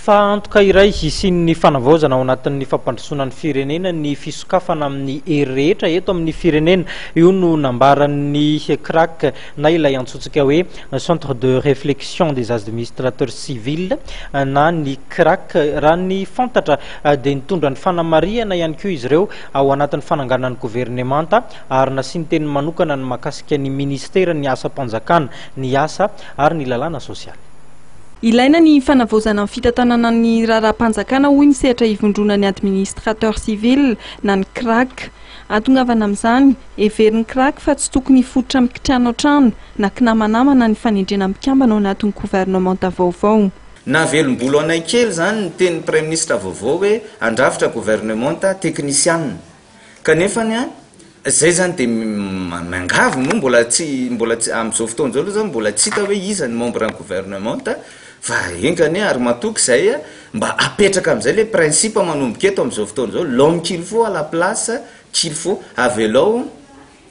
Fa antoka iray hisian'ny fanavaozana ao anatin'ny fampandrosoana ny firenena ny fisokafana amin'ny hery rehetra eto amin'ny firenena. Io no nambaran'ny CRAC na ilay antsointsika hoe Centre de Réflexion des Administrateurs Civils na ny CRAC. Raha ny fantatra dia nitondra ny fanamarihana ihany koa izy ireo ao anatin'ny fananganana ny governemanta ary nasiany teny manokana ny mahakasika ny ministeran'ny asam-panjakana, ny asa ary ny lalàna sosialy. Ilaina ny fanavaozana ny fitantanana ny raharaham-panjakana hoy ny sehatra ivondronan'ny administrateur civil na ny CRAC. Ahatongavana amin'izany, heverin'ny CRAC fa tsy tokony hifototra amin'ny kitranoantrano na kinamanamana ny fanendrena mpikambana ao anatin'ny governemanta vaovao. Nahavelom-bolo anay kely izany ny tenin'ny praiminisitra vaovao hoe handrafitra governemanta teknisianina. Kanefany an, zay zany de miangavy moa mbola tsy mbola tsy amin'izao fotoana izao aloha zany mbola tsy hita hoe iza ny membre ny gouvernement fa enga anie ary matoky izay a, mba apetraka amin'izay le principe manomboka eto amin'izao fotoana izao, l'homme qu'il faut à la place qu'il faut, avelao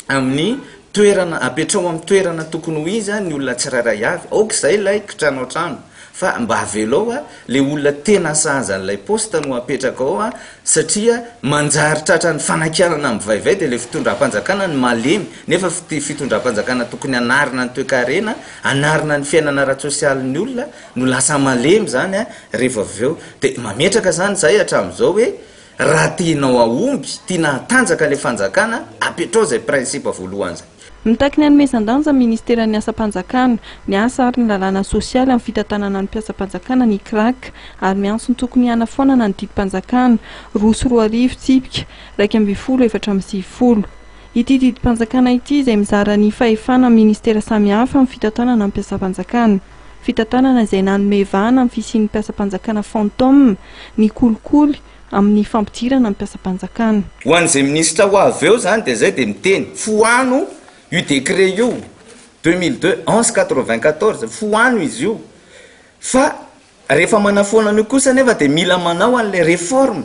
amin'ny toerana, apetrao amin'ny toerana tokony ho izy ny olona tsirairay avy, aoka izay ilay kitranoantrano fa mba avelao le olona tena sahaza an'ilay poste no apetraka ao satria manjary tratran'ny fanakianana mivaivay dia ilay fitondram-panjakana no malemy nefa fitondram-panjakana tokony hanarina ny toekarena, hanarina ny fiainana ara-tsosialin'ny olona no lasa malemy izany rehefa avy eo, dia mametraka izany izahay hatramin'izao hoe Raha tianao hahomby, tiana hatanjaka ilay fanjakana, apetrao izay principe voalohany izay. Mitaky ny hanomezan-danja ny ministeran'ny asam-panjakana, ny asa ary ny lalàna sosialy amin'ny fitantanana ny mpiasam-panjakana ny Crac ary miantso ny tokony hanafoanana ny didim-panjakana 2002 tsipika 11 94. Ity didim-panjakana ity izay mizara ny fahefana amin'ny ministera samihafa amin'ny fitantanana ny mpiasam-panjakana. Fitantanana izay nanome vahana ny fisian'ny mpiasam-panjakana fantôme, ny kolikoly amin'ny fampidirana ny mpiasam-panjakana. Ho an'izay minisitra ho avy eo izany dia izay dia miteny, foano io décret io, 2002, 11 94, foano izy io, fa rehefa manafoana an'io kosa anefa dia mila manao an'ilay réforme,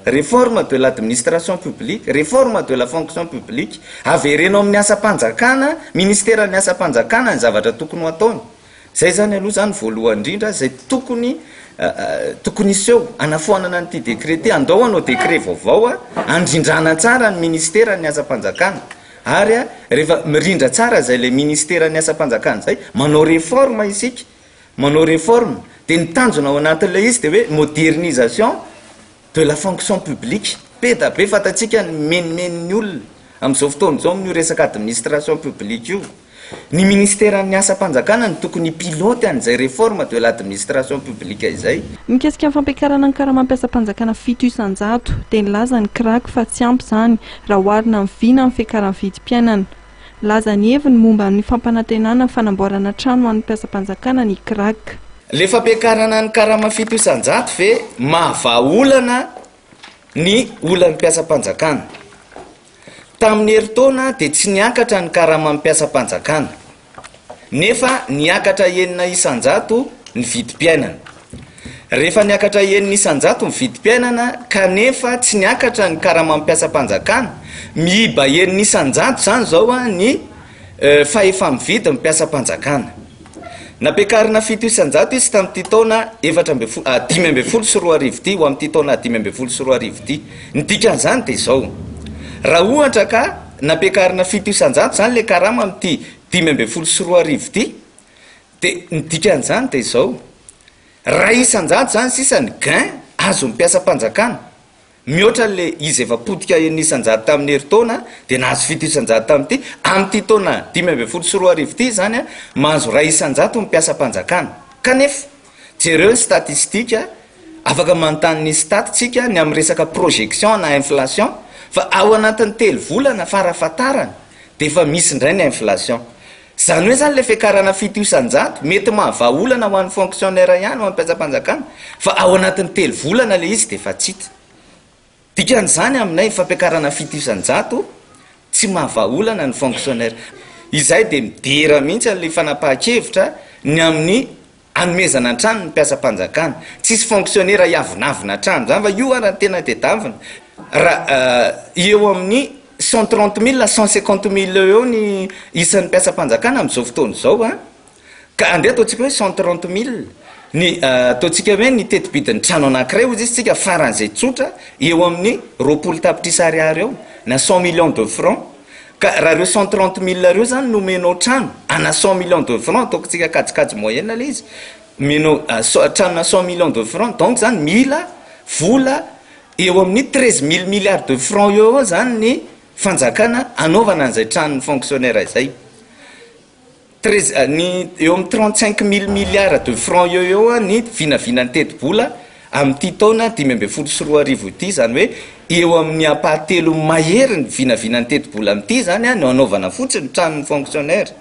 réforme de l'administration publique, réforme de la fonction publique, avereno amin'ny asam-panjakana, ministeran'ny asam-panjakana ny zavatra tokony ho ataony. Zay zany aloha zany voalohany indrindra zay tokony tokony hiseho hanafoanana an'ity décret ity, andao hanao décret vaovao handrindrana tsara ny ministeran'ny asam-panjakana ary rehefa mirindra tsara zay le ministeran'ny asam-panjakana zay, manao réforme isika, manao réforme dia ny tanjona ao anatin'ilay izy dia hoe modernisation de la fonction publique, be da be fantatsika ny menomenon'ny olona amin'izao fotoana izao amin'io resaka administration publique io. Ny ministeran'ny asam-panjakana no tokony hi-pilote an'izay réforme de l'administration publique izay. Mikasika ny fampiakarana ny karamam piasam-panjakana 7%, dia nilaza ny Crac fa tsy ampy izany raha oharina amin'ny vina amin'ny fiakaran'ny vidim-piainana. Nilaza ny heviny momba ny fampanantenana ny fanamboarana trano ho an'ny mpiasam-panjakana ny Crac. Le fampiakarana ny karama 7% ve mahavaha olana ny olan'ny mpiasam-panjakana? Tamin'ny herintaona dia tsy niakatra ny karaman'ny mpiasam-panjakana, nefa niakatra 6% ny vidim-piainana. Rehefa niakatra 6% ny vidim-piainana kanefa tsy niakatra ny karaman'ny mpiasam-panjakana, miiba 6% izany izao ny fahefa-mividin'ny mpiasam-panjakana. Nampiakarina 7% izy tamin'ity taona 14, 2015 ity ho amin'ity taona 2015 ity. Ny dikan'izany dia izao, raha ohatra ka nampiakarina 7% izany ilay karama amin'ity 2015 ity, dia ny dikan'izany dia izao, 1% izany sisa ny gain azon'ny mpiasam-panjakana. Mihoatra le izy efa potika 6% tamin'ny herintaona dia nahazo 7% tamin'ity, amin'ity taona 2015 ity izany mahazo 1% ny mpiasam-panjakana. Kanefa jereo ny statistika, afaka manontany ny stat tsika ny amin'ny resaka projection na inflation fa ao anatin'ny telo volana farafahatarany dia efa misy indray ny inflation. Izany hoe izany ilay fiakarana 7%, mety mahavaha olana ho an'ny fonctionnaire ihany, ho an'ny mpiasam-panjakana, fa ao anatin'ny telo volana ilay izy dia efa tsy hita. Dikan'izany aminay fampiakarana 7% tsy mahavaha olana ny fonctionnaire. Izahay dia midera mihitsy an'ilay fanapahan-kevitra ny amin'ny Anomezana an-trano ny mpiasam-panjakana. Tsisy fonctionnaire hiavonavona an-trano zany fa io ara ny tena tedavina. Raha eo amin'ny 130 000 à 150 000 eo eo ny isan'ny mpiasam-panjakana amin'izao fotoana izao an, ka andeha ataontsika hoe 130 000. Ny ataontsika hoe ny teti-bidin'ny trano anankiray hozy izy tsika faran'izay tsotra eo amin'ny 20 tapitrisa ariary eo na 100 millions de francs. Ka raha ireo 130 mille ireo zany no omenao trano ana 100 millions de francs, ataoko tsika kajikajy moyenne ilay izy, omenao trano ana 100 millions de francs, donc zany mila vola eo amin'ny 13 mille milliards de francs eo eo zany ny fanjakana anaovana an'izay tranon'ny fonctionnaire izay. Treize, ny eo amin'ny 35 mille milliards de francs eo eo ny vinavinan'ny tetibola amin'ity taona 2015 ity, izany hoe eo amin'ny ampahatelony mahery ny vinavinan'ny tetibola amin'ity zany no anaovana fotsiny tranon'ny fonctionnaire.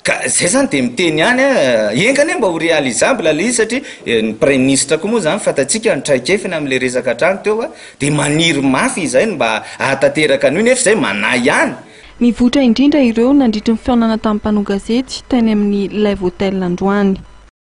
Ka zay zany dia miteny ihany enga anie mba ho réalisable ilay izy satria ny praiminisitra koa moa zany fantatsika ny traikefany amin'ilay resaka trano teo dia maniry mafy izay ny mba hahatanteraka an'io nefa izay manahy ihany. Nivoitra indrindra ireo nandritry ny fihaonana tamin'ny mpanao gazety teny amin'ny Live Hotel androany.